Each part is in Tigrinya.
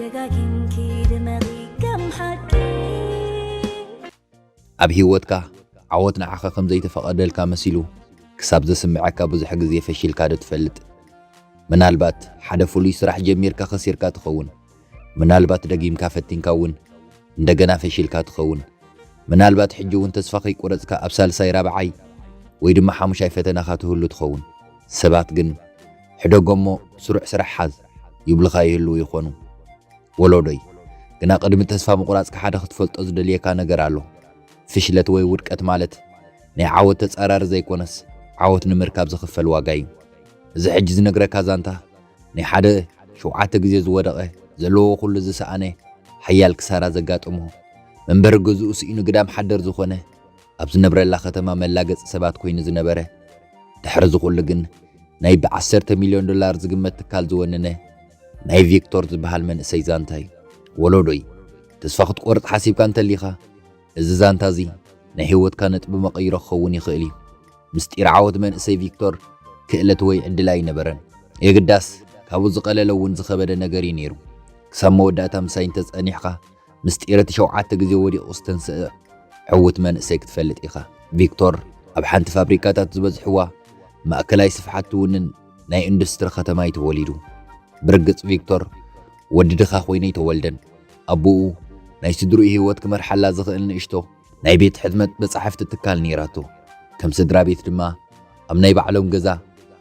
ደጋጊምኪ ድመቒ ከም ሓቂ። ኣብ ህይወትካ ዓወት ንዓኻ ከም ዘይተፈቐደልካ መሲሉ ክሳብ ዘስምዐካ ብዙሕ ግዜ ፈሺልካ ዶ ትፈልጥ? ምናልባት ሓደ ፍሉይ ስራሕ ጀሚርካ ከሲርካ ትኸውን። ምናልባት ደጊምካ ፈቲንካ እውን እንደገና ፈሺልካ ትኸውን። ምናልባት ሕጂ እውን ተስፋ ከይቆረጽካ ኣብ ሳልሳይ፣ ራብዓይ ወይ ድማ ሓሙሻይ ፈተናኻ ትህሉ ትኸውን። ሰባት ግን ሕደጎ እሞ ስሩዕ ስራሕ ሓዝ ይብሉኻ ይህልዉ ይኾኑ። ወሎዶይ፣ ግና ቅድሚ ተስፋ ምቑራጽካ ሓደ ክትፈልጦ ዝደልየካ ነገር ኣሎ። ፍሽለት ወይ ውድቀት ማለት ናይ ዓወት ተጻራሪ ዘይኮነስ ዓወት ንምርካብ ዝኽፈል ዋጋ እዩ። እዚ ሕጂ ዝነግረካ ዛንታ ናይ ሓደ ሸውዓተ ግዜ ዝወደቐ፣ ዘለዎ ኩሉ ዝሰኣነ፣ ሓያል ክሳራ ዘጋጠሞ፣ መንበሪ ገዝኡ ስኢኑ ግዳም ሓደር ዝኾነ፣ ኣብ ዝነብረላ ከተማ መላገጺ ሰባት ኮይኑ ዝነበረ፣ ድሕሪ እዚ ኩሉ ግን ናይ ብዓሰርተ ሚልዮን ዶላር ዝግመት ትካል ዝወነነ ናይ ቪክቶር ዝበሃል መንእሰይ ዛንታ እዩ። ወሎዶይ፣ ተስፋ ክትቆርጽ ሓሲብካ እንተሊኻ፣ እዚ ዛንታ እዚ ናይ ህይወትካ ነጥቢ መቐይሮ ክኸውን ይኽእል እዩ። ምስጢር ዓወት መንእሰይ ቪክቶር ክእለት ወይ ዕድል ኣይነበረን። የግዳስ ካብኡ ዝቐለለ እውን ዝኸበደ ነገር እዩ ነይሩ። ክሳብ መወዳእታ ምሳይ እንተጸኒሕካ፣ ምስጢር እቲ ሸውዓተ ግዜ ወዲቑ ዝተንስእ ዕዉት መንእሰይ ክትፈልጥ ኢኻ። ቪክቶር ኣብ ሓንቲ ፋብሪካታት ዝበዝሕዋ ማእከላይ ስፍሓት ትውንን ናይ ኢንዱስትሪ ከተማ እዩ ተወሊዱ። ብርግጽ ቪክቶር ወዲ ድኻ ኮይኑ ኣይተወልደን። ኣቦኡ ናይ ስድርኡ ህይወት ክመርሓላ ዝኽእል ንእሽቶ ናይ ቤት ሕትመት መጻሕፍቲ ትካል ነይራቶ። ከም ስድራ ቤት ድማ ኣብ ናይ ባዕሎም ገዛ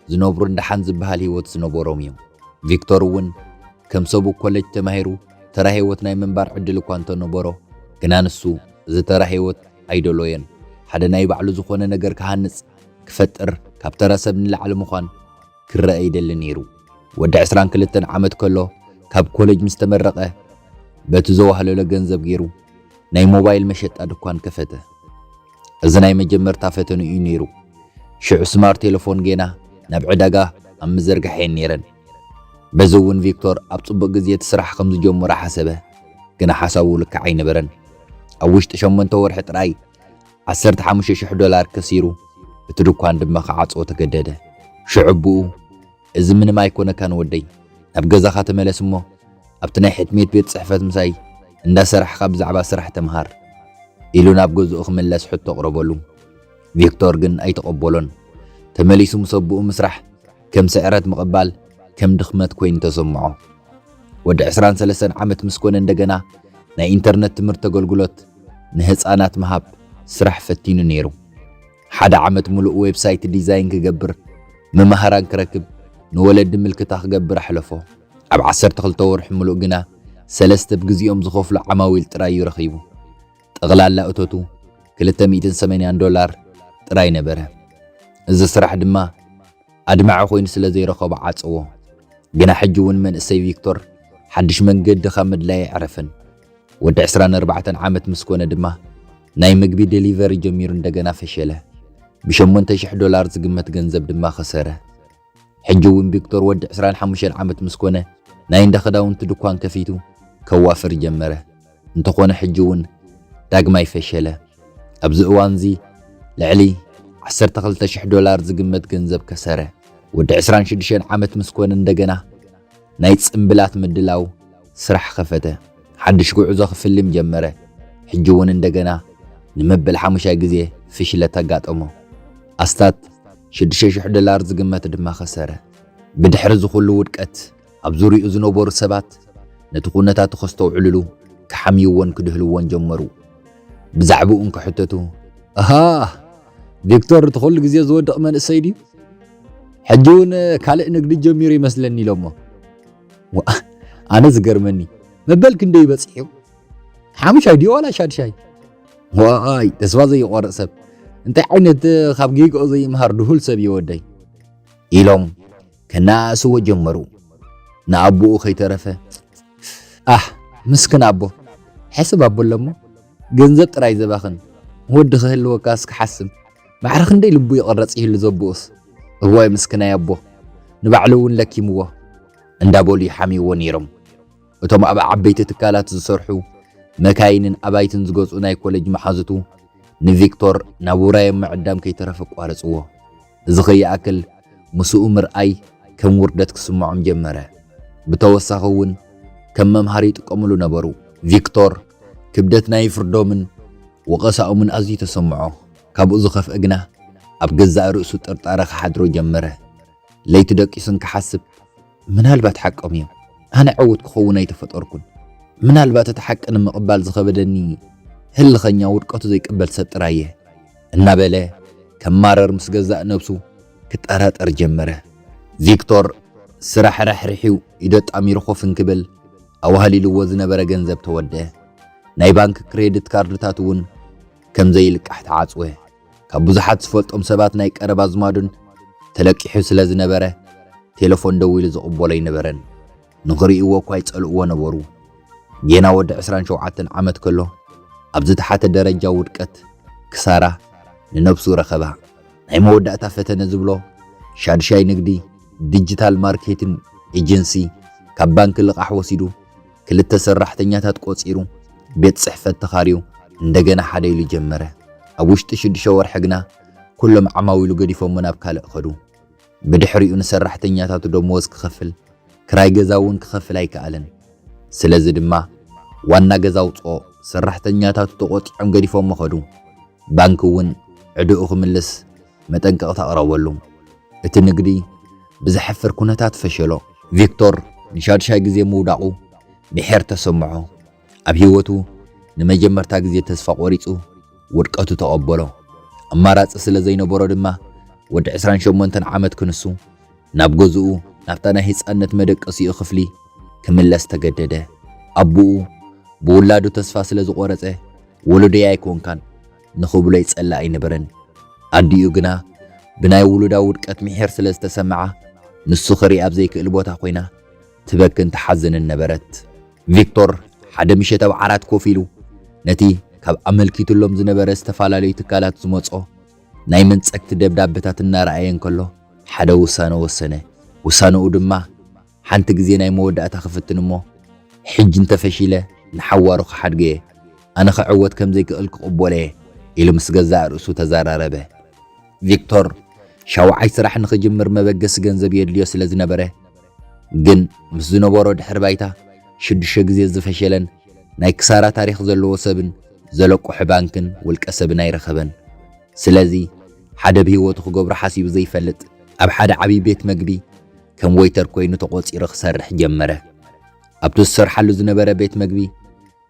ዝነብሩን ደሓን ዝበሃል ህይወት ዝነበሮም እዮም። ቪክቶር እውን ከም ሰቡ ኮሌጅ ተማሂሩ ተራ ህይወት ናይ ምንባር ዕድል እኳ እንተነበሮ፣ ግና ንሱ እዚ ተራ ህይወት ኣይደሎየን። ሓደ ናይ ባዕሉ ዝኾነ ነገር ክሃንጽ፣ ክፈጥር፣ ካብ ተራ ሰብ ንላዕሊ ምዃን ክረአ ይደሊ ነይሩ። ወዲ ዕስራን ክልተን ዓመት ከሎ ካብ ኮሌጅ ምስ ተመረቐ፣ በቲ ዘዋህለሎ ገንዘብ ገይሩ ናይ ሞባይል መሸጣ ድኳን ከፈተ። እዚ ናይ መጀመርታ ፈተንኡ እዩ ነይሩ። ሽዑ ስማርት ቴሌፎን ጌና ናብ ዕዳጋ ኣብ ምዝርጋሕ እየን ነይረን። በዚ እውን ቪክቶር ኣብ ጽቡቕ ግዜ እቲ ስራሕ ከም ዝጀመሮ ሓሰበ፣ ግና ሓሳቡ ልክዕ ኣይነበረን። ኣብ ውሽጢ ሸሞንተ ወርሒ ጥራይ ዓሰርተ ሓሙሽተ ሽሕ ዶላር ከሲሩ፣ እቲ ድኳን ድማ ክዓጽዎ ተገደደ። ሽዑ ኣቦኡ፣ "እዚ ምንም ኣይኮነካን ወደይ፣ ናብ ገዛኻ ተመለስ እሞ ኣብቲ ናይ ሕትሜት ቤት ጽሕፈት ምሳይ እንዳሰራሕኻ ብዛዕባ ስራሕ ተምሃር" ኢሉ ናብ ገዝኡ ክምለስ ሕቶ ኣቕረበሉ። ቪክቶር ግን ኣይተቐበሎን። ተመሊሱ ምስ ኣቦኡ ምስራሕ ከም ስዕረት ምቕባል ከም ድኽመት ኮይኑ ተሰምዖ። ወዲ ዕስራን ሰለስተን ዓመት ምስ ኮነ እንደገና ናይ ኢንተርነት ትምህርቲ ኣገልግሎት ንህጻናት ምሃብ ስራሕ ፈቲኑ ነይሩ። ሓደ ዓመት ምሉእ ዌብሳይት ዲዛይን ክገብር፣ መማህራን ክረክብ፣ ንወለዲ ምልክታ ክገብር ኣሕለፎ። ኣብ ዓሰርተ ክልተ ወርሒ ምሉእ ግና ሰለስተ ብግዜኦም ዝኸፍሉ ዓማዊል ጥራይ እዩ ረኺቡ። ጠቕላላ እቶቱ ክልተ ሚእትን ሰማንያን ዶላር ጥራይ ነበረ። እዚ ስራሕ ድማ ኣድማዒ ኮይኑ ስለ ዘይረኸቦ ዓጸዎ። ግና ሕጂ እውን መንእሰይ ቪክቶር ሓድሽ መንገዲ ካብ ምድላይ ኣይዕረፈን። ወዲ ዕስራን ኣርባዕተን ዓመት ምስ ኮነ ድማ ናይ ምግቢ ዴሊቨሪ ጀሚሩ እንደገና ፈሸለ። ብሸሞንተ ሽሕ ዶላር ዝግመት ገንዘብ ድማ ከሰረ። ሕጂ እውን ቪክቶር ወዲ ዕስራን ሓሙሽተን ዓመት ምስ ኮነ ናይ እንዳ ክዳውንቲ ድኳን ከፊቱ ከዋፍር ጀመረ። እንተኾነ ሕጂ እውን ዳግማይ ፈሸለ። ኣብዚ እዋንዚ ልዕሊ ዓሰርተ ክልተ ሽሕ ዶላር ዝግመት ገንዘብ ከሰረ። ወዲ ዕስራን ሽዱሽተን ዓመት ምስ ኮነ እንደገና ናይ ጽምብላት ምድላው ስራሕ ከፈተ። ሓድሽ ጉዕዞ ክፍልም ጀመረ። ሕጂ እውን እንደገና ንመበል ሓሙሻይ ግዜ ፍሽለት ኣጋጠሞ። ኣስታት ሽዱሽተ ሽሕ ዶላር ዝግመት ድማ ከሰረ። ብድሕሪ እዚ ኩሉ ውድቀት ኣብ ዙርያኡ ዝነበሩ ሰባት ነቲ ኩነታቱ ከስተውዕልሉ ክሓምይዎን ክድህልዎን ጀመሩ። ብዛዕባኡ እንክሕተቱ፣ "ኣሃ፣ ቪክቶር እቲ ኩሉ ግዜ ዝወድቕ መንእሰይ ድዩ? ሕጂ እውን ካልእ ንግዲ ጀሚሩ ይመስለኒ" ኢሎሞ። ዋ፣ ኣነ ዝገርመኒ፣ መበል ክንደይ በጺሑ? ሓሙሻይ ድዩ ዋላ ሻድሻይ? ዋይ፣ ተስፋ ዘይቆርጽ ሰብ። እንታይ ዓይነት ካብ ጌግኦ ዘይምሃር ድሁል ሰብ እዩ ወደይ? ኢሎም ከነኣእስዎ ጀመሩ። ንኣቦኡ ከይተረፈ፣ "ኣህ፣ ምስክን ኣቦ፣ ሕስብ ኣቦ ኣለሞ፣ ገንዘብ ጥራይ ዘባኽን፣ ወዲ ክህልወካ እስኪ ሓስብ፣ ማዕረ ክንደይ ልቡ ይቕረጽ ይህሉ ዘቦኡስ። እዋይ ምስክናይ ኣቦ፣ ንባዕሉ እውን ለኪምዎ" እንዳበሉ ይሓምይዎ ነይሮም። እቶም ኣብ ዓበይቲ ትካላት ዝሰርሑ፣ መካይንን ኣባይትን ዝገዝኡ ናይ ኮሌጅ መሓዙቱ ንቪክቶር ናብ ውራዮም ምዕዳም ከይተረፈ ኣቋረጽዎ። እዚ ከይኣክል ምስኡ ምርኣይ ከም ውርደት ክስምዖም ጀመረ። ብተወሳኺ እውን ከም መምሃሪ ይጥቀምሉ ነበሩ። ቪክቶር ክብደት ናይ ፍርዶምን ወቐሳኦምን ኣዝዩ ተሰምዖ። ካብኡ ዝኸፍአ ግና ኣብ ገዛእ ርእሱ ጥርጣረ ክሓድሮ ጀመረ። ለይቲ ደቂሱ እንክሓስብ፣ ምናልባት ሓቆም እዮም። ኣነ ዕዉት ክኸውን ኣይተፈጠርኩን። ምናልባት እቲ ሓቂ ንምቕባል ዝኸበደኒ ህልኸኛ ውድቀቱ ዘይቅበል ሰብ ጥራይ እየ። እናበለ ከማረር ምስ ገዛእ ነብሱ ክጠራጠር ጀመረ። ቪክቶር ስራሕ ራሕሪሑ ኢዶ ጣሚሩ ኮፍ እንክብል ኣዋህሊልዎ ዝነበረ ገንዘብ ተወደአ። ናይ ባንክ ክሬዲት ካርድታት እውን ከም ዘይልቃሕ ተዓጽወ። ካብ ብዙሓት ዝፈልጦም ሰባት ናይ ቀረባ ኣዝማዱን ተለቂሑ ስለ ዝነበረ ቴሌፎን ደዊሉ ዝቕበሎ ኣይነበረን። ንኽርእይዎ እኳ ይጸልእዎ ነበሩ። ጌና ወዲ ዕስራን ሸውዓተን ዓመት ከሎ ኣብ ዝተሓተ ደረጃ ውድቀት ክሳራ ንነብሱ ረኸባ። ናይ መወዳእታ ፈተነ ዝብሎ ሻድሻይ ንግዲ ዲጂታል ማርኬቲንግ ኤጀንሲ ካብ ባንክ ልቓሕ ወሲዱ ክልተ ሰራሕተኛታት ቆጺሩ ቤት ጽሕፈት ተኻርዩ እንደገና ሓደ ኢሉ ጀመረ። ኣብ ውሽጢ ሽዱሽተ ወርሒ ግና ኩሎም ዓማዊሉ ገዲፎሞ ናብ ካልእ ኸዱ። ብድሕሪኡ ንሰራሕተኛታቱ ደመወዝ ክኸፍል፣ ክራይ ገዛ እውን ክኸፍል ኣይከኣለን። ስለዚ ድማ ዋና ገዛ ኣውፅኦ ሰራሕተኛታቱ ተቖጢዖም ገዲፎሞ ኸዱ። ባንክ እውን ዕድኡ ክምልስ መጠንቀቕታ ኣቕረበሉ። እቲ ንግዲ ብዘሕፍር ኩነታት ፈሸሎ። ቪክቶር ንሻድሻይ ግዜ ምውዳቑ ምሒር ተሰምዖ። ኣብ ህይወቱ ንመጀመርታ ግዜ ተስፋ ቆሪጹ ውድቀቱ ተቐበሎ። ኣማራጺ ስለ ዘይነበሮ ድማ ወዲ ዕስራን ሸሞንተን ዓመት ክንሱ ናብ ገዝኡ ናብታ ናይ ህጻንነት መደቀሲኡ ክፍሊ ክምለስ ተገደደ። ኣቦኡ ብውላዱ ተስፋ ስለ ዝቖረጸ ወለዶይ ኣይኮንካን ንኽብሎ ይጸልእ ኣይነበረን። ኣዲኡ ግና ብናይ ውሉዳ ውድቀት ምሒር ስለ ዝተሰምዓ ንሱ ክርኢ ኣብ ዘይክእል ቦታ ኮይና ትበክን ትሓዝንን ነበረት። ቪክቶር ሓደ ምሸት ኣብ ዓራት ኮፍ ኢሉ ነቲ ካብ ኣመልኪትሎም ዝነበረ ዝተፈላለዩ ትካላት ዝመጾ ናይ መንጸግቲ ደብዳበታት እናረኣየ እንከሎ ሓደ ውሳነ ወሰነ። ውሳነኡ ድማ ሓንቲ ግዜ ናይ መወዳእታ ክፍትን እሞ ሕጂ እንተፈሺለ ንሓዋሩ ክሓድጎ እየ። ኣነ ክዕወት ከም ዘይክእል ክቕበሎ እየ ኢሉ ምስ ገዛእ ርእሱ ተዘራረበ። ቪክቶር ሻውዓይ ስራሕ ንኽጅምር መበገሲ ገንዘብ የድልዮ ስለ ዝነበረ ግን ምስ ዝነበሮ ድሕሪ ባይታ ሽዱሽተ ግዜ ዝፈሸለን ናይ ክሳራ ታሪኽ ዘለዎ ሰብን ዘለቁሑ ባንክን ውልቀ ሰብን ኣይረኸበን። ስለዚ ሓደ ብህይወቱ ክገብሮ ሓሲቡ ዘይፈልጥ ኣብ ሓደ ዓብዪ ቤት መግቢ ከም ወይተር ኮይኑ ተቖጺሩ ክሰርሕ ጀመረ። ኣብቲ ዝሰርሓሉ ዝነበረ ቤት መግቢ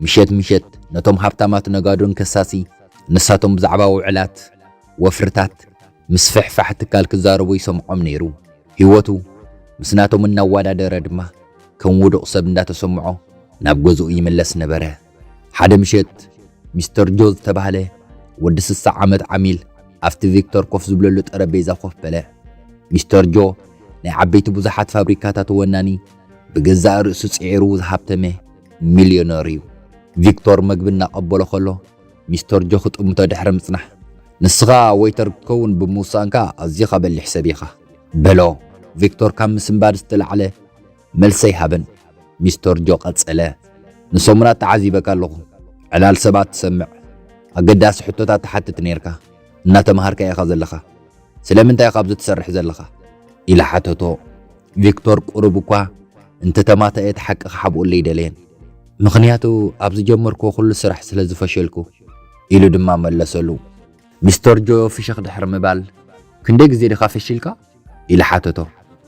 ምሸት ምሸት ነቶም ሃብታማት ነጋዶን ከሳሲ ንሳቶም ብዛዕባ ውዕላት፣ ወፍርታት፣ ምስፍሕፋሕ ትካል ክዛረቡ ይሰምዖም ነይሩ። ህይወቱ ምስ ናቶም እናወዳደረ ድማ ከም ውዱቕ ሰብ እንዳተሰምዖ ናብ ገዝኡ ይምለስ ነበረ። ሓደ ምሸት ሚስተር ጆ ዝተባህለ ወዲ ስሳ ዓመት ዓሚል ኣብቲ ቪክቶር ኮፍ ዝብለሉ ጠረጴዛ ኮፍ በለ። ሚስተር ጆ ናይ ዓበይቲ ብዙሓት ፋብሪካታት ወናኒ ብገዛእ ርእሱ ጽዒሩ ዝሃብተመ ሚልዮነር እዩ። ቪክቶር መግቢ እናቐበሎ ከሎ ሚስተር ጆ ክጥምቶ ድሕሪ ምጽናሕ፣ "ንስኻ ወይተር ክትከውን ብምውሳንካ ኣዚኻ በሊሕ ሰብ ኢኻ" በሎ። ቪክቶር ካብ ምስንባድ ዝተላዕለ መልሲ ኣይሃበን። ሚስተር ጆ ቀጸለ፣ "ንሰሙናት ተዓዚበካ ኣለኹ። ዕላል ሰባት ትሰምዕ፣ ኣገዳሲ ሕቶታት ትሓትት ነይርካ። እናተምሃርካ ኢኻ ዘለኻ። ስለምንታይ ኢኻ ኣብዚ ትሰርሕ ዘለኻ?" ኢላ ሓተቶ። ቪክቶር ቁሩብ እኳ እንተተማተአ እቲ ሓቂ ክሓብኡለይ ደለየን። "ምኽንያቱ ኣብ ዝጀመርክዎ ኩሉ ስራሕ ስለ ዝፈሸልኩ" ኢሉ ድማ መለሰሉ። ሚስተር ጆ ፍሽኽ ድሕሪ ምባል፣ "ክንደይ ግዜ ዲኻ ፈሺልካ?" ኢሉ ሓተቶ።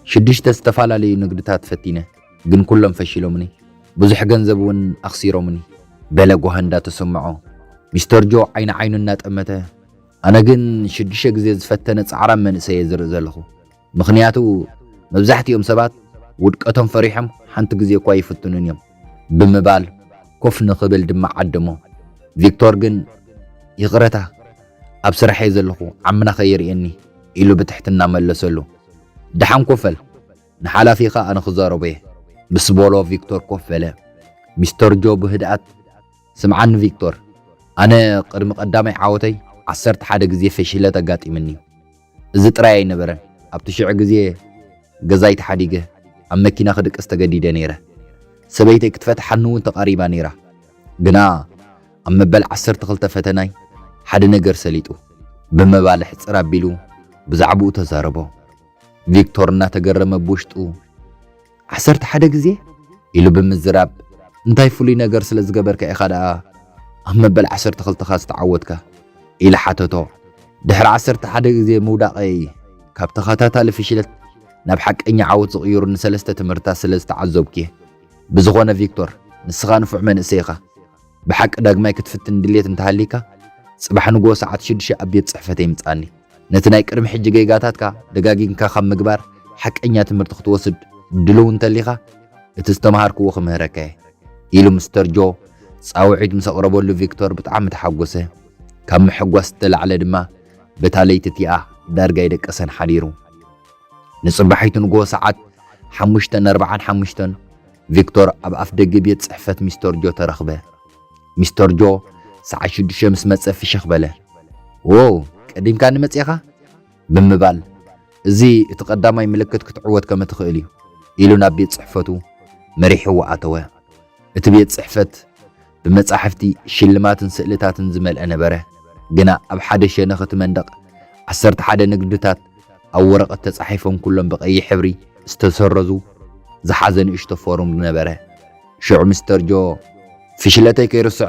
"ሽዱሽተ ዝተፈላለዩ ንግድታት ፈቲነ፣ ግን ኩሎም ፈሺሎምኒ። ብዙሕ ገንዘብ እውን ኣኽሲሮምኒ" በለ ጓህ እንዳተሰምዖ። ሚስተር ጆ ዓይኒ ዓይኑ እናጠመተ፣ "ኣነ ግን ሽዱሽተ ግዜ ዝፈተነ ጻዕራም መንእሰይ እየ ዝርኢ ዘለኹ። ምኽንያቱ መብዛሕትኦም ሰባት ውድቀቶም ፈሪሖም ሓንቲ ግዜ እኳ ኣይፍትኑን እዮም" ብምባል ኮፍ ንኽብል ድማ ዓደሞ። ቪክቶር ግን፣ "ይቕረታ፣ ኣብ ስራሕ እየ ዘለኹ፣ ዓምና ከይርእየኒ" ኢሉ ብትሕትና መለሰሉ። "ደሓን ኮፍ በል፣ ንሓላፊኻ ኣነ ክዛረቦ እየ" ምስ በሎ ቪክቶር ኮፍ በለ። ሚስተር ጆ ብህድኣት፣ "ስምዓኒ ቪክቶር፣ ኣነ ቅድሚ ቀዳማይ ዓወተይ ዓሰርተ ሓደ ግዜ ፈሺለ ተጋጢምኒ። እዚ ጥራይ ኣይነበረን፣ ኣብቲ ሽዑ ግዜ ገዛይ ተሓዲገ ኣብ መኪና ክድቅስ ተገዲደ ነይረ። ሰበይተይ ክትፈትሓኒ እውን ተቓሪባ ነይራ። ግና ኣብ መበል ዓሰርተ ክልተ ፈተናይ ሓደ ነገር ሰሊጡ" ብምባል ሕጽር ኣቢሉ ብዛዕባኡ ተዛረቦ። ቪክቶር እናተገረመ ብውሽጡ፣ "ዓሰርተ ሓደ ግዜ?" ኢሉ ብምዝራብ እንታይ ፍሉይ ነገር ስለ ዝገበርካ ኢኻ ደኣ ኣብ መበል ዓሰርተ ክልተኻ ዝተዓወትካ? ኢለ ሓተቶ። ድሕሪ ዓሰርተ ሓደ ግዜ ምውዳቐይ ካብ ተኸታታሊ ፍሽለት ናብ ሓቀኛ ዓወት ዝቕይሩ ንሰለስተ ትምህርትታት ስለ ዝተዓዘብኩ እየ። ብዝኾነ ቪክቶር፣ ንስኻ ንፉዕ መንእሰይ ኢኻ። ብሓቂ ዳግማይ ክትፍትን ድሌት እንተሃሊካ፣ ጽባሕ ንግሆ ሰዓት ሽዱሽተ ኣብ ቤት ጽሕፈተይ ምጻኒ። ነቲ ናይ ቅድሚ ሕጂ ጌጋታትካ ደጋጊምካ ካብ ምግባር ሓቀኛ ትምህርቲ ክትወስድ ድልው እንተሊኻ፣ እቲ ዝተምሃርክዎ ክምህረካ እየ። ኢሉ ምስተር ጆ ጻውዒት ምስ ኣቕረበሉ ቪክቶር ብጣዕሚ ተሓጎሰ። ካብ ምሕጓስ ዝተላዕለ ድማ በታ ለይቲ እቲኣ ዳርጋ ኣይደቀሰን ሓዲሩ። ንጽባሒቱ ንግሆ ሰዓት ሓሙሽተ ኣርባዓን ሓሙሽተን ቪክቶር ኣብ ኣፍ ደገ ቤት ጽሕፈት ሚስተር ጆ ተረኽበ። ሚስተር ጆ ሰዓት ሽዱሽተ ምስ መጸ ፍሽኽ በለ። "ዎው፣ ቀዲምካኒ መጺኻ?" ብምባል፣ "እዚ እቲ ቀዳማይ ምልክት ክትዕወት ከም እትኽእል እዩ" ኢሉ ናብ ቤት ጽሕፈቱ መሪሕዎ ኣተወ። እቲ ቤት ጽሕፈት ብመጻሕፍቲ፣ ሽልማትን ስእልታትን ዝመልአ ነበረ። ግና ኣብ ሓደ ሸነኽ እቲ መንደቕ ዓሰርተ ሓደ ንግድታት ኣብ ወረቐት ተጻሒፎም ኩሎም ብቐይሕ ሕብሪ ዝተሰረዙ ዝሓዘ ንእሽቶ ፎርም ነበረ። ሽዑ ሚስተር ጆ፣ "ፍሽለተይ ከይርስዖ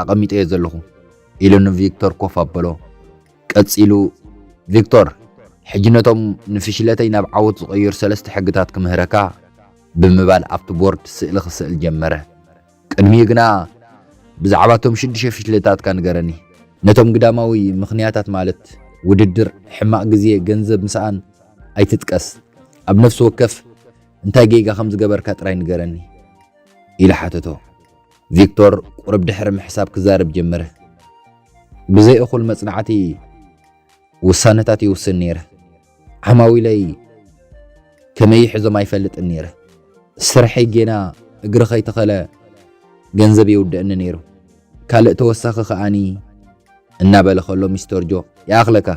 ኣቐሚጠዮ ዘለኹ" ኢሉ ንቪክቶር ኮፍ ኣበሎ። ቀጺሉ፣ "ቪክቶር፣ ሕጂ ነቶም ንፍሽለተይ ናብ ዓወት ዝቐይሩ ሰለስተ ሕግታት ክምህረካ" ብምባል ኣብቲ ቦርድ ስእሊ ክስእል ጀመረ። ቅድሚኡ ግና ብዛዕባ እቶም ሽዱሽተ ፍሽለታትካ ንገረኒ። ነቶም ግዳማዊ ምኽንያታት ማለት ውድድር፣ ሕማቕ ግዜ፣ ገንዘብ ምስኣን ኣይትጥቀስ። ኣብ ነፍሲ ወከፍ እንታይ ጌጋ ከም ዝገበርካ ጥራይ ንገረኒ ኢሉ ሓተቶ። ቪክቶር ቁሩብ ድሕሪ ምሕሳብ ክዛረብ ጀመረ። ብዘይ እኹል መጽናዕቲ ውሳነታት ይውስን ነይረ። ዓማዊለይ ከመይ ይሕዞም ኣይፈልጥን ነይረ። ስርሐይ ጌና እግሪ ከይተኸለ ገንዘብ የውድአኒ ነይሩ። ካልእ ተወሳኺ ከኣኒ እናበለ ከሎ ሚስተር ጆ፣ "ይኣኽለካ"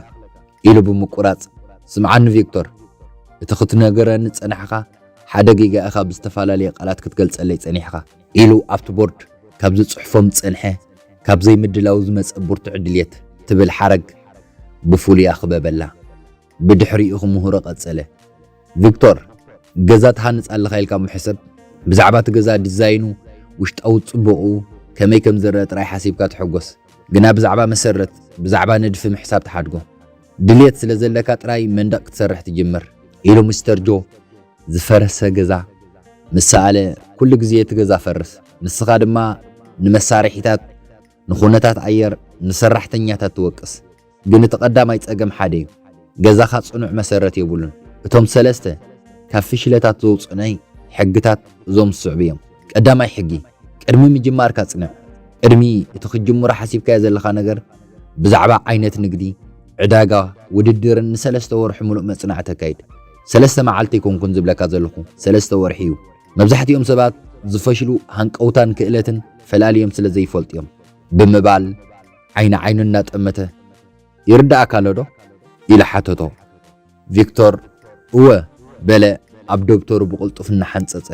ኢሉ ብምቁራጽ፣ "ስምዓኒ ቪክቶር፣ እቲ ክትነግረኒ ዝጸናሕካ ሓደ ጌጋ ኢኻ ብዝተፈላለየ ቃላት ክትገልጸለይ ጸኒሕካ" ኢሉ ኣብቲ ቦርድ ካብ ዝጽሕፎም ዝጸንሐ፣ "ካብ ዘይምድላው ዝመጸ ብርቱዕ ድልየት" ትብል ሓረግ ብፍሉይ ኣኽበበላ። ብድሕሪኡ ክምህሮ ቀጸለ። "ቪክቶር፣ ገዛ ትሃንጽ ኣለኻ ኢልካ እሞ ሕሰብ። ብዛዕባ እቲ ገዛ ዲዛይኑ፣ ውሽጣዊ ጽቡቕኡ ከመይ ከም ዝረአ ጥራይ ሓሲብካ ትሕጎስ። ግና ብዛዕባ መሰረት፣ ብዛዕባ ንድፊ ምሕሳብ ትሓድጎ። ድልየት ስለ ዘለካ ጥራይ መንደቕ ክትሰርሕ ትጅምር" ኢሉ ሚስተር ጆ ዝፈረሰ ገዛ ምስ ሰኣለ፣ "ኩሉ ግዜ እቲ ገዛ ፈርስ፣ ንስኻ ድማ ንመሳርሒታት፣ ንኹነታት ኣየር፣ ንሰራሕተኛታት ትወቅስ። ግን እቲ ቀዳማይ ጸገም ሓደ እዩ። ገዛኻ ጽኑዕ መሰረት የብሉን። እቶም ሰለስተ ካብ ፍሽለታት ዘውጽኡኒ ሕግታት እዞም ዝስዕቡ እዮም። ቀዳማይ ሕጊ፣ ቅድሚ ምጅማርካ ጽንዕ። ቅድሚ እቲ ክትጅምሮ ሓሲብካዮ ዘለኻ ነገር፣ ብዛዕባ ዓይነት ንግዲ፣ ዕዳጋ፣ ውድድርን ንሰለስተ ወርሒ ምሉእ መጽናዕቲ ኣካይድ። ሰለስተ መዓልቲ ኣይኮንኩን ዝብለካ ዘለኹ፣ ሰለስተ ወርሒ እዩ። መብዛሕትኦም ሰባት ዝፈሽሉ ሃንቀውታን ክእለትን ፈላልዮም ስለ ዘይፈልጡ እዮም" ብምባል ዓይኒ ዓይኑ እናጠመተ፣ "ይርዳእካ ኣሎ ዶ?" ኢለ ሓተቶ። ቪክቶር፣ "እወ" በለ፣ ኣብ ደብተሩ ብቕልጡፍ እናሓንጸጸ።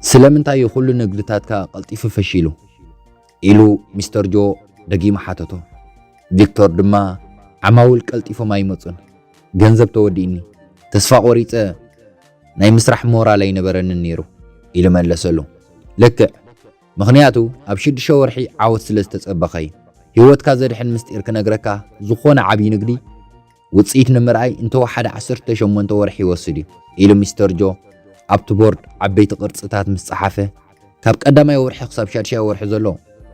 "ስለምንታይ እዩ ኩሉ ንግድታትካ ቀልጢፉ ፈሺሉ?" ኢሉ ሚስተር ጆ ደጊሙ ሓተቶ። ቪክቶር ድማ፣ "ዓማውል ቀልጢፎም ኣይመጹን፣ ገንዘብ ተወዲእኒ፣ ተስፋ ቆሪጸ፣ ናይ ምስራሕ ሞራል ኣይነበረንን ነይሩ" ኢሉ መለሰሉ። "ልክዕ፣ ምኽንያቱ ኣብ ሽዱሽተ ወርሒ ዓወት ስለ ዝተጸበኻ እዩ። ህይወትካ ዘድሕን ምስጢር ክነግረካ፣ ዝኾነ ዓብዪ ንግዲ ውጽኢት ንምርኣይ እንተወሓደ ዓሰርተ ሸሞንተ ወርሒ ይወስድ እዩ" ኢሉ ሚስተር ጆ ኣብቲ ቦርድ ዓበይቲ ቅርጽታት ምስ ጸሓፈ፣ "ካብ ቀዳማይ ወርሒ ክሳብ ሻድሻይ ወርሒ ዘሎ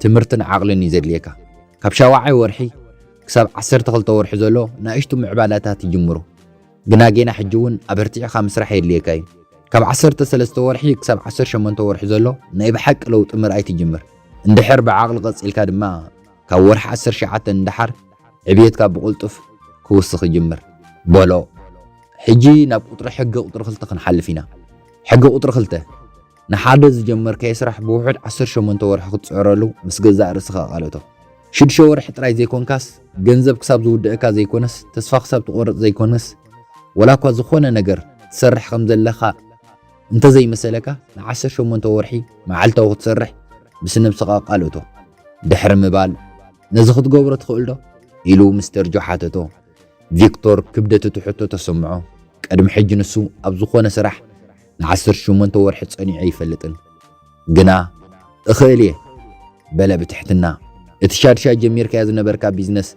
ትምህርትን ዓቕልን እዩ ዘድልየካ። ካብ ሻውዓይ ወርሒ ክሳብ ዓሰርተ ክልተ ወርሒ ዘሎ ንኣሽቱ ምዕባላታት ይጅምሩ። ግና ጌና ሕጂ እውን ኣበርቲዕኻ ምስራሕ የድልየካ እዩ። ካብ ዓሰርተ ሰለስተ ወርሒ ክሳብ ዓሰርተ ሸሞንተ ወርሒ ዘሎ ናይ ብሓቂ ለውጢ ምርኣይ ትጅምር። እንድሕር ብዓቕሊ ቀጺልካ ድማ ካብ ወርሒ ዓሰርተ ትሽዓተ ንደሓር ዕብየትካ ብቕልጡፍ ክውስኽ ይጅምር" በሎ። ሕጂ ናብ ቁጽሪ፣ ሕጊ ቁጽሪ ክልተ ክንሓልፍ ኢና። ሕጊ ቁጽሪ ክልተ፣ ንሓደ ዝጀመርካዮ ስራሕ ብውሑድ ዓሰርተ ሸሞንተ ወርሒ ክትጽዕረሉ ምስ ገዛእ ርእስኻ ኣቓልቶ። ሽዱሽተ ወርሒ ጥራይ ዘይኮንካስ፣ ገንዘብ ክሳብ ዝውድአካ ዘይኮነስ፣ ተስፋ ክሳብ ትቖርጽ ዘይኮነስ፣ ወላ እኳ ዝኾነ ነገር ትሰርሕ ከም ዘለኻ እንተዘይመሰለካ፣ ንዓሰርተ ሸሞንተ ወርሒ መዓልታዊ ክትሰርሕ ምስ ነብስኻ ኣቓልቶ። ድሕሪ ምባል፣ "ነዚ ክትገብሮ ትኽእል ዶ?" ኢሉ ሚስተር ጆ ሓተቶ። ቪክቶር ክብደት እቲ ሕቶ ተሰምዖ። ቅድሚ ሕጂ ንሱ ኣብ ዝኾነ ስራሕ ንዓሰርተ ሸሞንተ ወርሒ ጸኒዑ ኣይፈልጥን። ግና እኽእል እየ በለ ብትሕትና። እቲ ሻድሻይ ጀሚርካዮ ዝነበርካ ቢዝነስ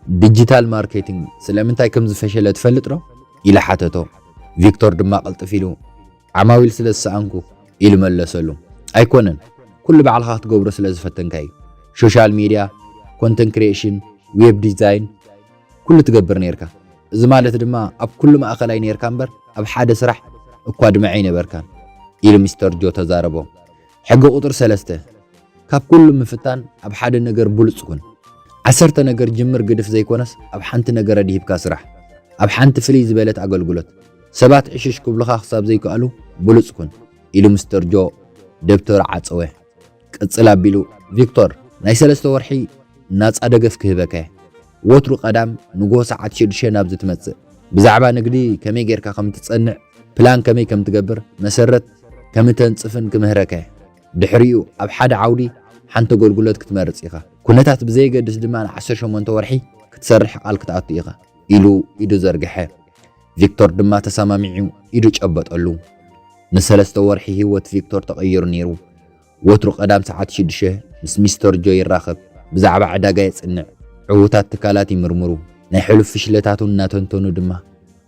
ዲጂታል ማርኬቲንግ ስለምንታይ ከም ዝፈሸለ ትፈልጥ ዶ? ኢለ ሓተቶ። ቪክቶር ድማ ቅልጥፍ ኢሉ ዓማዊል ስለ ዝሰኣንኩ ኢሉ መለሰሉ። ኣይኮነን፣ ኩሉ ባዕልኻ ክትገብሮ ስለ ዝፈተንካ እዩ። ሶሻል ሚድያ፣ ኮንተንት ክሪኤሽን፣ ዌብ ዲዛይን ኩሉ ትገብር ነርካ። እዚ ማለት ድማ ኣብ ኩሉ ማእኸላይ ነርካ እምበር ኣብ ሓደ ስራሕ እኳ ድመዕ ኣይነበርካን ኢሉ ሚስተር ጆ ተዛረቦ። ሕጊ ቁፅሪ ሰለስተ፣ ካብ ኩሉ ምፍታን ኣብ ሓደ ነገር ብሉፅ ኩን። ዓሰርተ ነገር ጅምር ግድፍ ዘይኮነስ ኣብ ሓንቲ ነገር ኣድሂብካ ስራሕ። ኣብ ሓንቲ ፍልይ ዝበለት ኣገልግሎት ሰባት ዕሽሽ ክብሉኻ ክሳብ ዘይከኣሉ ብሉፅ ኩን ኢሉ ሚስተር ጆ ደብተሩ ዓፀወ። ቅፅል ኣቢሉ፣ ቪክቶር፣ ናይ ሰለስተ ወርሒ ናፃ ደገፍ ክህበካ እየ። ወትሩ ቀዳም ንጎ ሰዓት ሽዱሽተ ናብዚ ትመፅእ። ብዛዕባ ንግዲ ከመይ ጌርካ ከም ትፀንዕ፣ ፕላን ከመይ ከም ትገብር፣ መሰረት ከም ተንፅፍን ክምህረካ እየ። ድሕሪኡ ኣብ ሓደ ዓውዲ ሓንቲ ኣገልግሎት ክትመርፅ ኢኻ። ኩነታት ብዘየገድስ ድማ ንዓሰርተ ሸሞንተ ወርሒ ክትሰርሕ ቃል ክትኣቱ ኢኻ ኢሉ ኢዱ ዘርግሐ። ቪክቶር ድማ ተሰማሚዑ ኢዱ ጨበጠሉ። ንሰለስተ ወርሒ ህይወት ቪክቶር ተቐይሩ ነይሩ። ወትሩ ቀዳም ሰዓት ሽዱሽተ ምስ ሚስተር ጆ ይራኸብ፣ ብዛዕባ ዕዳጋ የጽንዕ፣ ዕዉታት ትካላት ይምርምሩ፣ ናይ ሕሉፍ ፍሽለታቱ እናተንተኑ ድማ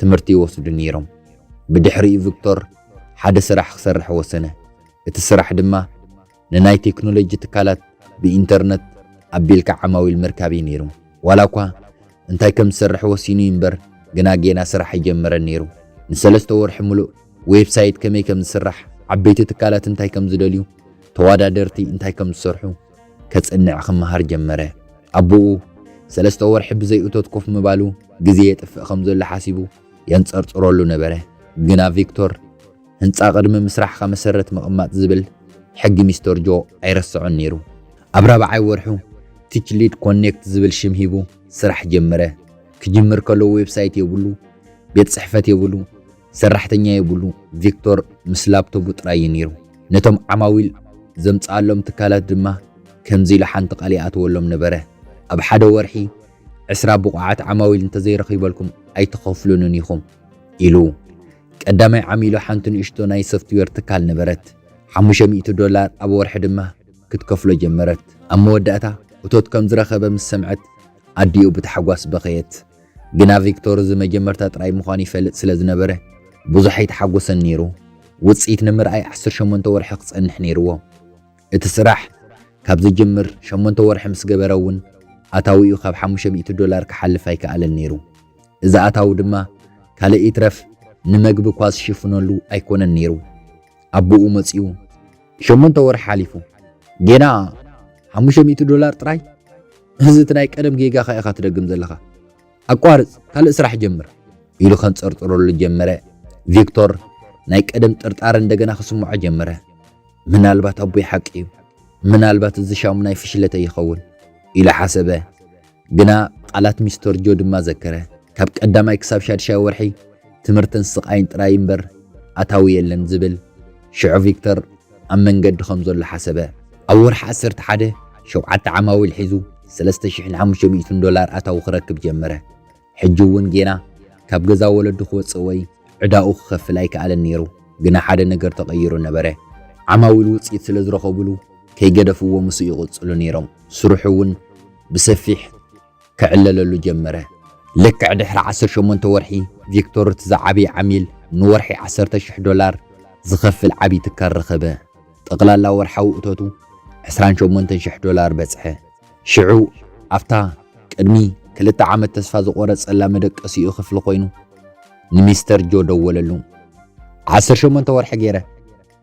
ትምህርቲ ይወስዱ ነይሮም። ብድሕሪኡ ቪክቶር ሓደ ስራሕ ክሰርሕ ወሰነ። እቲ ስራሕ ድማ ንናይ ቴክኖሎጂ ትካላት ብኢንተርነት ኣቢልካ ዓማዊል ምርካብ እዩ ነይሩ። ዋላ እኳ እንታይ ከም ዝሰርሕ ወሲኑ እዩ እምበር፣ ግና ጌና ስራሕ ኣይጀመረን ነይሩ። ንሰለስተ ወርሒ ሙሉእ ዌብሳይት ከመይ ከም ዝስራሕ፣ ዓበይቲ ትካላት እንታይ ከም ዝደልዩ፣ ተወዳደርቲ እንታይ ከም ዝሰርሑ ከጽንዕ ክመሃር ጀመረ። ኣቦኡ ሰለስተ ወርሒ ብዘይ እቶት ኮፍ ምባሉ ግዜ የጥፍእ ከም ዘሎ ሓሲቡ የንጸርጽረሉ ነበረ። ግና ቪክቶር ህንጻ ቅድሚ ምስራሕኻ መሰረት ምቕማጥ ዝብል ሕጊ ሚስተር ጆ ኣይረስዖን ነይሩ። ኣብ ራብዓይ ወርሑ ቲች ሊድ ኮኔክት ዝብል ሽም ሂቡ ስራሕ ጀመረ። ክጅምር ከሎ ዌብሳይት የብሉ፣ ቤት ጽሕፈት የብሉ፣ ሰራሕተኛ የብሉ። ቪክቶር ምስ ላፕቶቡ ጥራይ እዩ ነይሩ። ነቶም ዓማዊል ዘምጽኣሎም ትካላት ድማ ከምዚ ኢሉ ሓንቲ ቃል ይኣትወሎም ነበረ። ኣብ ሓደ ወርሒ ዕስራ ብቑዓት ዓማዊል እንተዘይረኺበልኩም ኣይትኸፍሉንን ኢኹም ኢሉ። ቀዳማይ ዓሚሉ ሓንቲ ንእሽቶ ናይ ሶፍትዌር ትካል ነበረት። ሓሙሽተ ሚእቲ ዶላር ኣብ ወርሒ ድማ ክትከፍሎ ጀመረት። ኣብ መወዳእታ እቶት ከም ዝረኸበ ምስ ሰምዐት ኣዲኡ ብታሕጓስ በኸየት። ግና ቪክቶር እዚ መጀመርታ ጥራይ ምዃኑ ይፈልጥ ስለ ዝነበረ ብዙሕ ኣይተሓጎሰን ነይሩ። ውጽኢት ንምርኣይ ዓሰርተ ሸሞንተ ወርሒ ክጸንሕ ነይርዎ። እቲ ስራሕ ካብ ዝጅምር ሸሞንተ ወርሒ ምስ ገበረ እውን ኣታዊኡ ካብ ሓሙሽተ ሚእቲ ዶላር ክሓልፍ ኣይከኣለን ነይሩ። እዚ ኣታዊ ድማ ካልእ ይትረፍ ንመግቢ እኳ ዝሽፍነሉ ኣይኮነን ነይሩ። ኣቦኡ መጺኡ፣ "ሸሞንተ ወርሒ ሓሊፉ፣ ጌና ሓሙሽተ ሚእቲ ዶላር ጥራይ? እዚ እቲ ናይ ቀደም ጌጋኻ ኢኻ ትደግም ዘለኻ። ኣቋርጽ፣ ካልእ ስራሕ ጀምር" ኢሉ ከንጸርጽረሉ ጀመረ። ቪክቶር ናይ ቀደም ጥርጣረ እንደገና ክስምዖ ጀመረ። "ምናልባት ኣቦይ ሓቂ እዩ፣ ምናልባት እዚ ሻሙ ናይ ፍሽለተይ ይኸውን" ኢሉ ሓሰበ። ግና ቃላት ሚስተር ጆ ድማ ዘከረ። ካብ ቀዳማይ ክሳብ ሻድሻይ ወርሒ ትምህርትን ስቓይን ጥራይ እምበር ኣታዊ የለን ዝብል። ሽዑ ቪክተር ኣብ መንገዲ ከም ዘሎ ሓሰበ። ኣብ ወርሒ ዓሰርተ ሓደ ሸውዓተ ዓማዊል ሒዙ ሰለስተ ሽሕን ሓሙሽተ ሚእትን ዶላር ኣታዊ ክረክብ ጀመረ። ሕጂ እውን ጌና ካብ ገዛ ወለዱ ክወጽእ ወይ ዕዳኡ ክኸፍል ኣይከኣለን ነይሩ። ግና ሓደ ነገር ተቐይሩ ነበረ። ዓማዊል ውጽኢት ስለ ዝረኸቡሉ ከይገደፍዎ ምስኡ ይቕጽሉ ነይሮም። ስርሑ እውን ብሰፊሕ ክዕለለሉ ጀመረ። ልክዕ ድሕሪ ዓሰርተ ሸሞንተ ወርሒ ቪክቶር እቲ ዝዓበየ ዓሚል ንወርሒ ዓሰርተ ሽሕ ዶላር ዝኸፍል ዓቢ ትካል ረኸበ። ጠቕላላ ወርሓዊ እቶቱ ዕስራን ሸሞንተን ሽሕ ዶላር በጽሐ። ሽዑ ኣብታ ቅድሚ ክልተ ዓመት ተስፋ ዝቖረጸላ መደቀሲኡ ክፍሊ ኮይኑ ንሚስተር ጆ ደወለሉ። "ዓሰርተ ሸሞንተ ወርሒ ገይረ፣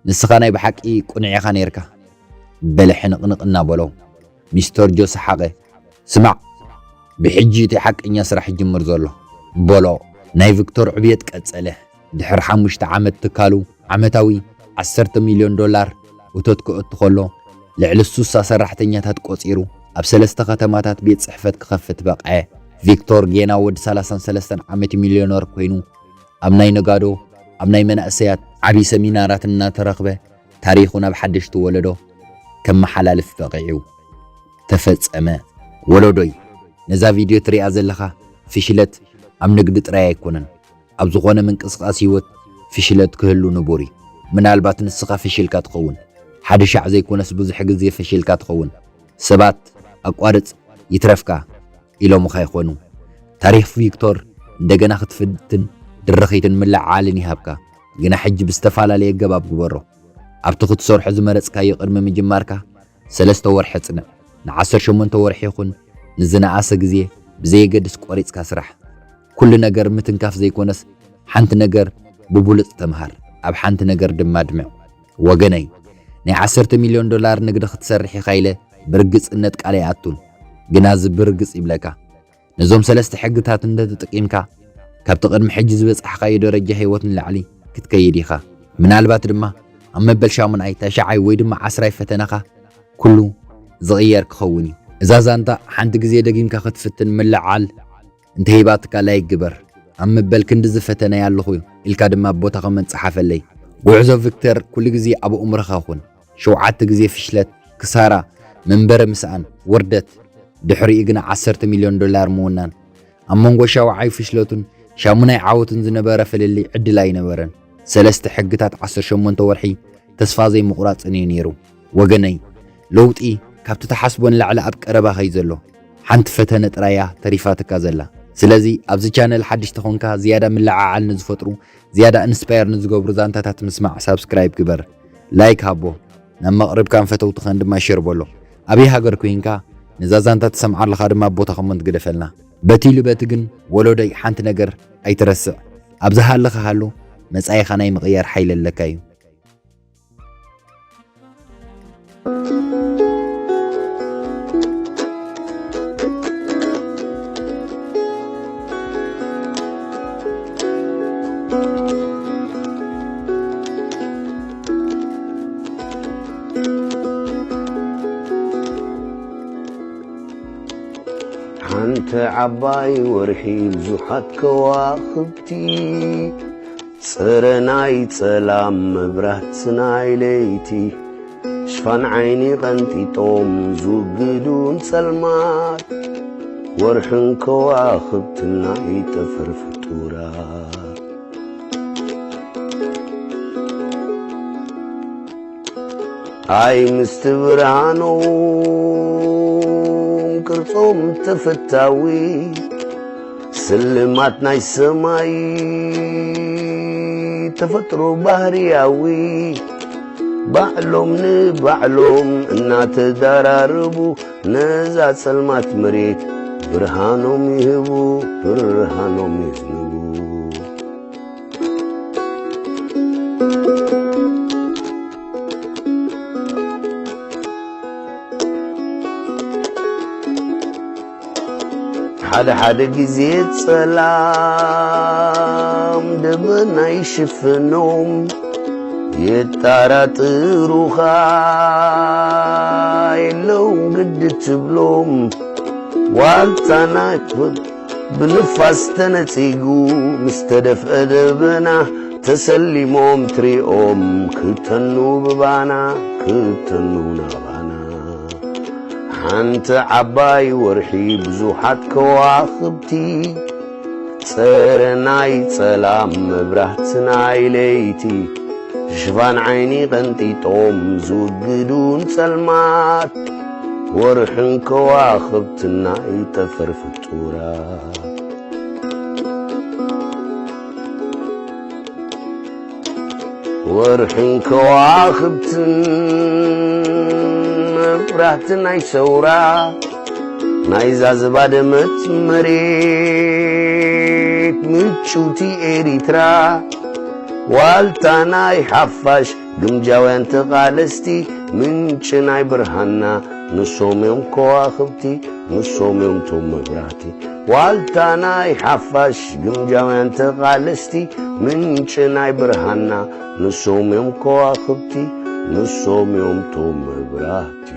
ንስኻ ናይ ብሓቂ ቁኑዕ ኢኻ ነይርካ" በለ ሕንቕንቕ እናበሎ። ሚስተር ጆ ሰሓቐ። "ስማዕ፣ ብሕጂ እቲ ሓቀኛ ስራሕ ይጅምር ዘሎ" በሎ። ናይ ቪክቶር ዕብየት ቀጸለ። ድሕሪ ሓሙሽተ ዓመት ትካሉ ዓመታዊ ዓሰርተ ሚልዮን ዶላር እቶት ክእቱ ከሎ፣ ልዕሊ ስሳ ሰራሕተኛታት ቆጺሩ ኣብ ሰለስተ ከተማታት ቤት ጽሕፈት ክኸፍት በቕዐ። ቪክቶር ጌና ወዲ ሰላሳን ሰለስተን ዓመት ሚልዮነር ኮይኑ፣ ኣብ ናይ ነጋዶ፣ ኣብ ናይ መናእሰያት ዓቢ ሰሚናራት እናተረኽበ ታሪኹ ናብ ሓደሽቲ ወለዶ ከመሓላልፍ በቒዑ። ተፈጸመ። ወለዶይ፣ ነዛ ቪድዮ ትሪኣ ዘለኻ ፍሽለት ኣብ ንግዲ ጥራይ ኣይኮነን። ኣብ ዝኾነ ምንቅስቓስ ህይወት ፍሽለት ክህሉ ንቡር እዩ። ምናልባት ንስኻ ፍሽልካ ትኸውን። ሓደ ሻዕ ዘይኮነስ ብዙሕ ግዜ ፈሺልካ ትኸውን። ሰባት ኣቋርጽ ይትረፍካ ኢሎምኻ ይኾኑ። ታሪኽ ቪክቶር እንደገና ክትፍትን ድርኺትን ምልዕዓልን ይሃብካ። ግና ሕጂ ብዝተፈላለየ ኣገባብ ግበሮ። ኣብቲ ክትሰርሖ ዝመረጽካዮ ቅድሚ ምጅማርካ ሰለስተ ወርሒ ጽንዕ። ንዓሰርተ ሸሞንተ ወርሒ ይኹን ንዝነኣሰ ግዜ ብዘየገድስ ቆሪጽካ ስራሕ። ኩሉ ነገር ምትንካፍ ዘይኮነስ ሓንቲ ነገር ብብሉጽ ተምሃር፣ ኣብ ሓንቲ ነገር ድማ ድምዕ። ወገነይ፣ ናይ ዓሰርተ ሚልዮን ዶላር ንግዲ ክትሰርሕ ኢኻ ኢለ ብርግጽነት ቃል ኣይኣቱን። ግና እዚ ብርግጽ ይብለካ፣ ነዞም ሰለስተ ሕግታት እንተተጠቂምካ፣ ካብቲ ቅድሚ ሕጂ ዝበጻሕካዮ ደረጃ ህይወት ንላዕሊ ክትከይድ ኢኻ። ምናልባት ድማ ኣብ መበል ሻሙናይ፣ ታሽዓይ ወይ ድማ ዓስራይ ፈተናኻ ኩሉ ዝቕየር ክኸውን እዩ። እዛ ዛንታ ሓንቲ ግዜ ደጊምካ ክትፍትን ምልዓል እንተሂባትካ ላይክ ግበር። ኣብ መበል ክንድዚ ፈተናይ ኣለኹ ኢልካ ድማ ኣብ ቦታ ኮመንት ጸሓፈለይ። ጉዕዞ ቪክተር ኩሉ ግዜ ኣብ ኣእምሮኻ ኩን። ሸውዓተ ግዜ ፍሽለት፣ ክሳራ፣ መንበሪ ምስኣን፣ ውርደት፣ ድሕሪኡ ግና ዓሰርተ ሚልዮን ዶላር ምውናን። ኣብ መንጎ ሻውዓይ ፍሽለቱን ሻሙናይ ዓወቱን ዝነበረ ፍልልይ ዕድል ኣይነበረን። ሰለስተ ሕግታት ዓሰርተ ሸሞንተ ወርሒ ተስፋ ዘይምቑራጽን እዩ ነይሩ። ወገነይ፣ ለውጢ ካብቲ ትሓስቦ ንላዕሊ ኣብ ቀረባኻ እዩ ዘሎ። ሓንቲ ፈተነ ጥራይ እያ ተሪፋትካ ዘላ። ስለዚ ኣብዚ ቻነል ሓድሽ ተኾንካ፣ ዝያዳ ምልዕዓል ንዝፈጥሩ፣ ዝያዳ ኢንስፓየር ንዝገብሩ ዛንታታት ምስማዕ ሳብስክራይብ ግበር፣ ላይክ ሃቦ፣ ናብ መቕርብካን ፈተውትኻን ድማ ሸር በሎ። ኣበይ ሃገር ኮይንካ ነዛ ዛንታ ትሰምዓ ኣለኻ ድማ ኣብ ቦታ ኮመንት ግደፈልና። በቲ ኢሉ በቲ ግን ወለዶይ ሓንቲ ነገር ኣይትረስዕ። ኣብ ዝሃለኻ ሃሉ፣ መጻኢኻ ናይ ምቕያር ሓይሊ ኣለካ እዩ። ሓንቲ ዓባይ ወርሒ ብዙሓት ከዋኽብቲ፣ ጽረ ናይ ጸላም መብራት ናይ ለይቲ፣ ሽፋን ዓይኒ ቀንጢጦም ዝውግዱ ንጸልማት፣ ወርሕን ከዋኽብትን ናይ ጠፈር ፍጡራት። ኣይ ምስቲ ብርሃኖም ቅርጾም ተፈታዊ፣ ስልማት ናይ ሰማይ ተፈጥሮ ባህርያዊ፣ ባዕሎም ንባዕሎም እናተዳራረቡ፣ ነዛ ጸልማት መሬት ብርሃኖም ይህቡ፣ ብርሃኖም የዝንቡ። ሓደ ሓደ ግዜ ጸላም ደበና ይሽፍኖም፣ የጣራጥሩኻ የለውን ግዲ ትብሎም። ዋልታና ብንፋስ ተነጺጉ ምስ ተደፍአ ደበና፣ ተሰሊሞም ትሪኦም ክተኑ ብባና፣ ክተኑ ናባና። ሓንቲ ዓባይ ወርሒ ብዙሓት ከዋኽብቲ፣ ጸረ ናይ ጸላም መብራህቲ ናይ ለይቲ፣ ሽፋን ዓይኒ ቀንጢጦም ዝውግዱ ንጸልማት፣ ወርሕን ከዋኽብትን ናይ ጠፈር ፍጡራት። ወርሕን ከዋኽብትን መብራህቲ ናይ ሰውራ፣ ናይዛ ዝባደመት መሬት ምጭውቲ ኤሪትራ፣ ዋልታ ናይ ሓፋሽ ግምጃውያን ተቓለስቲ፣ ምንጪ ናይ ብርሃንና ንሶም እዮም ከዋኽብቲ፣ ንሶም እዮም ቶም መብራህቲ። ዋልታ ናይ ሓፋሽ ግምጃውያን ተቓለስቲ፣ ምንጪ ናይ ብርሃንና ንሶም እዮም ከዋኽብቲ፣ ንሶም እዮም ቶም መብራህቲ።